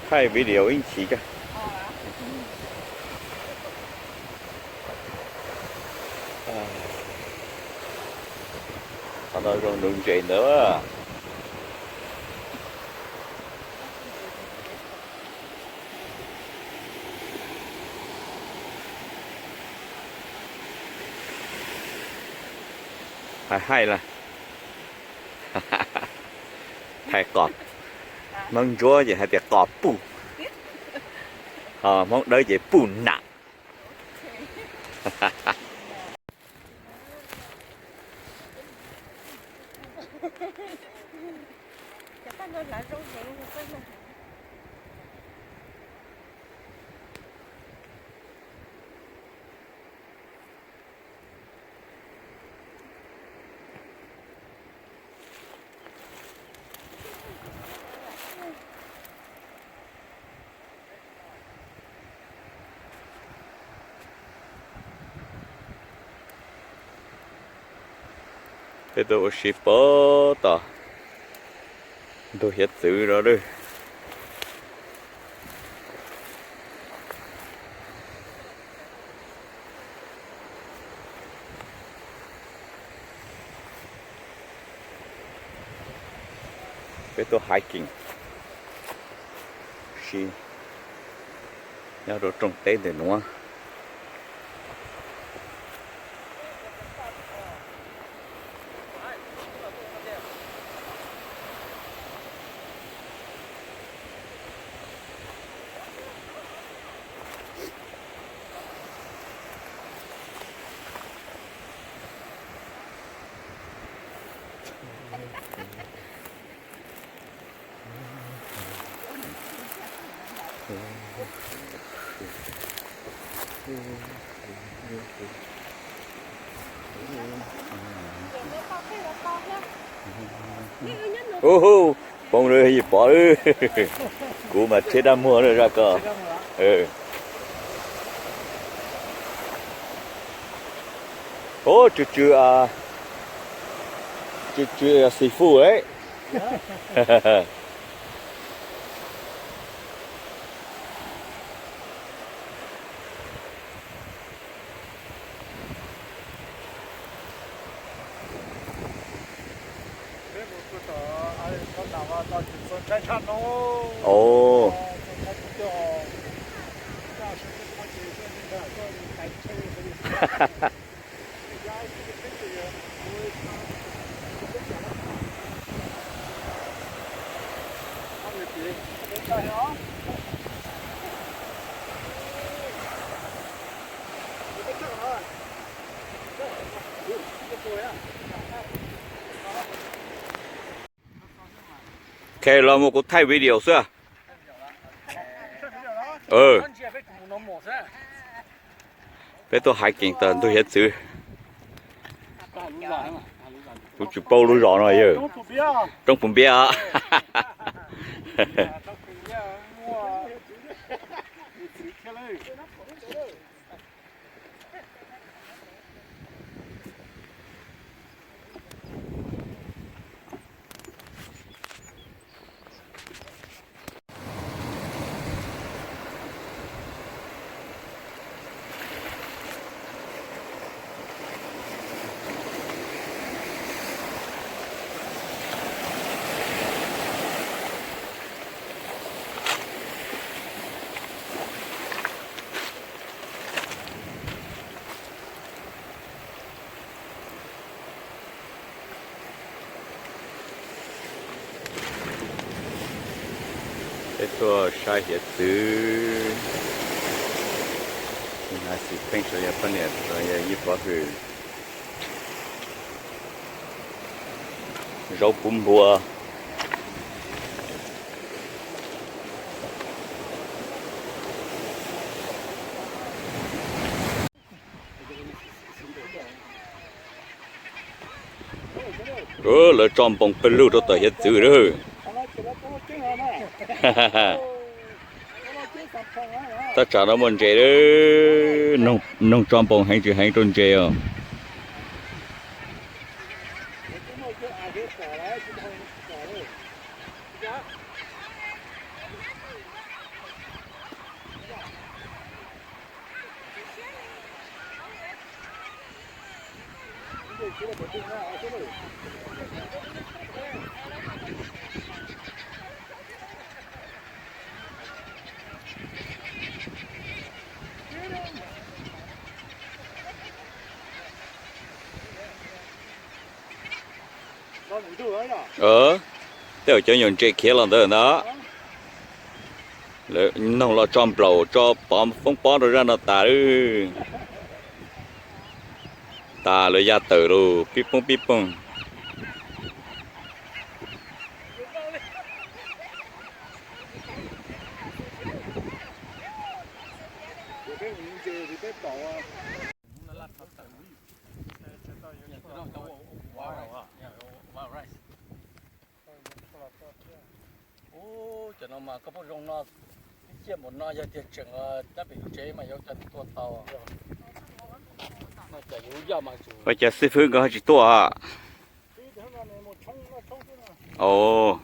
Thaij video ib ntsis kag. Qhov no zoo nuv ntses ntawd. Hais haij lawm. Thaij qos, Hmoob Ntsuab ces hais tias qos puj, ho Hmoob Dawb ces puj nam. Peb tuaj ua si puag tom ntug hiav txwv no lawm. Peb tuaj hiking si nyob rau rooj teb ntawm nuav. Ub, poob lawm, yeej pom lawm. Kuv mas tshiab dab muag na zaj ko. Ub, tsw tsw, tsw tsw seafood. Ok, los mus kuv thaij video xwb. Peb tuaj hiking tom ntug hiav txwv. Kuv tsis paub lub zos no yog Roob Pus Npiab. Peb tuaj saib hiav txwv. Ib na xim pheej sawv yog poj niam, yog yij pov hwm. Zaub pub npua. Lawv tso npoos pawg lug rau tom hiav txwv lawm. Thaj tsam no muaj ntses, noog tso npoos heev tsis heev rau ntses os. Tej zaum cov nyuag ntses khiav los ntawd ntag. Lawv noog los tso nplaum tso pov foob pob rau zaj no tas lawm. Tas lawv ya tawm lawm pib poob pib poob. Ua cas xib fwb nkawd ho tsis tuaj? Ov.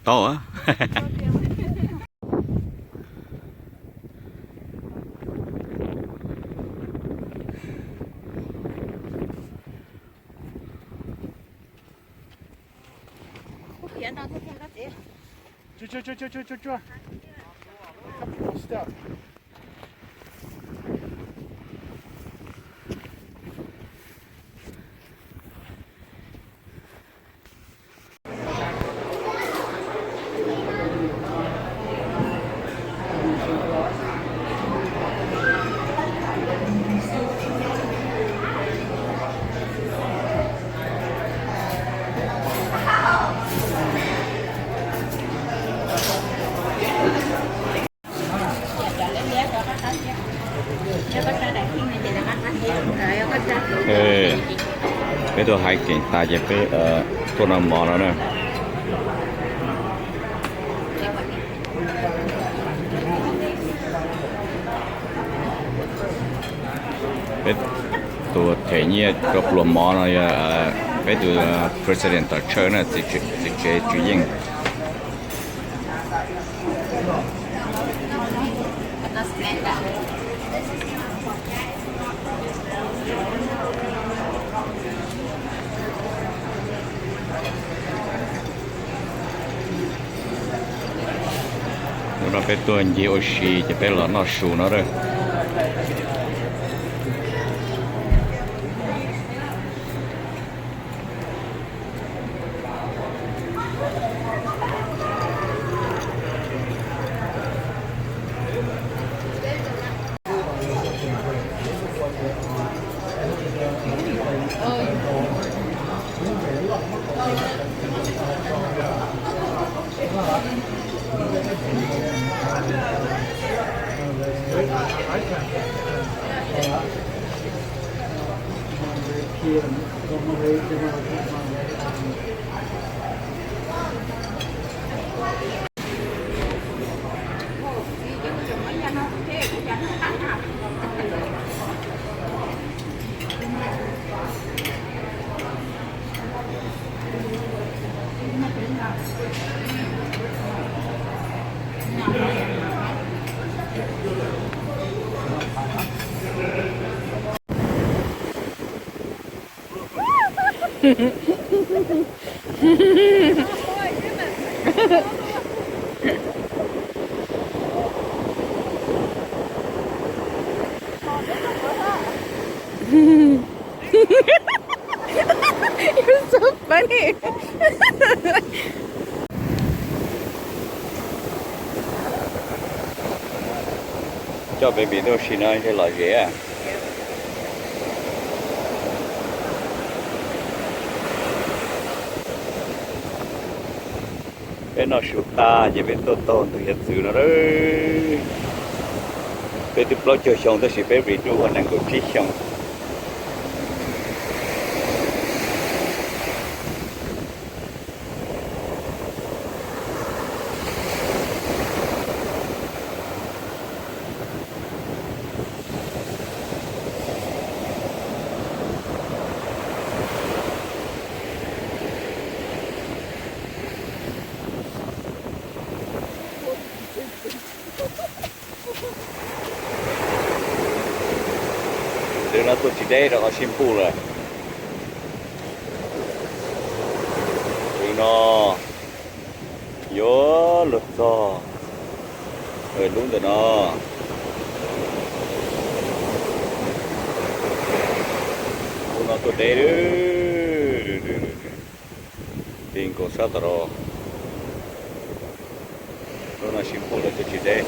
Tau. Cuag, cuag, cuag, cuag, cuag. Couple of steps. Peb tuaj hiking tas ces peb tuaj noj mov no na. Peb tus them nyiaj rau pluas mov no yog peb tus president Tom Tshaw na, txiv tsev Tswv Yeej. Hnub no peb tuaj ncig ua si ces peb los noj su no lawm. You're so funny. Coj baby tuaj ua si no ntshe lom zem. Peb noj su tas ces peb tuaj taug ntug hiav txwv no lawm. Peb twb plaub caug xyoo tab sis peb ris dub ua nees nkaum tsib xyoo. Tus no tuaj tsis deb rau qhov sib npuj lawm. Tus no yuav luag txog lub ntawm no. Tus no tuaj deb, ti nkaus sab tom no. Lub no sib npuj lawm tuaj tsis deb.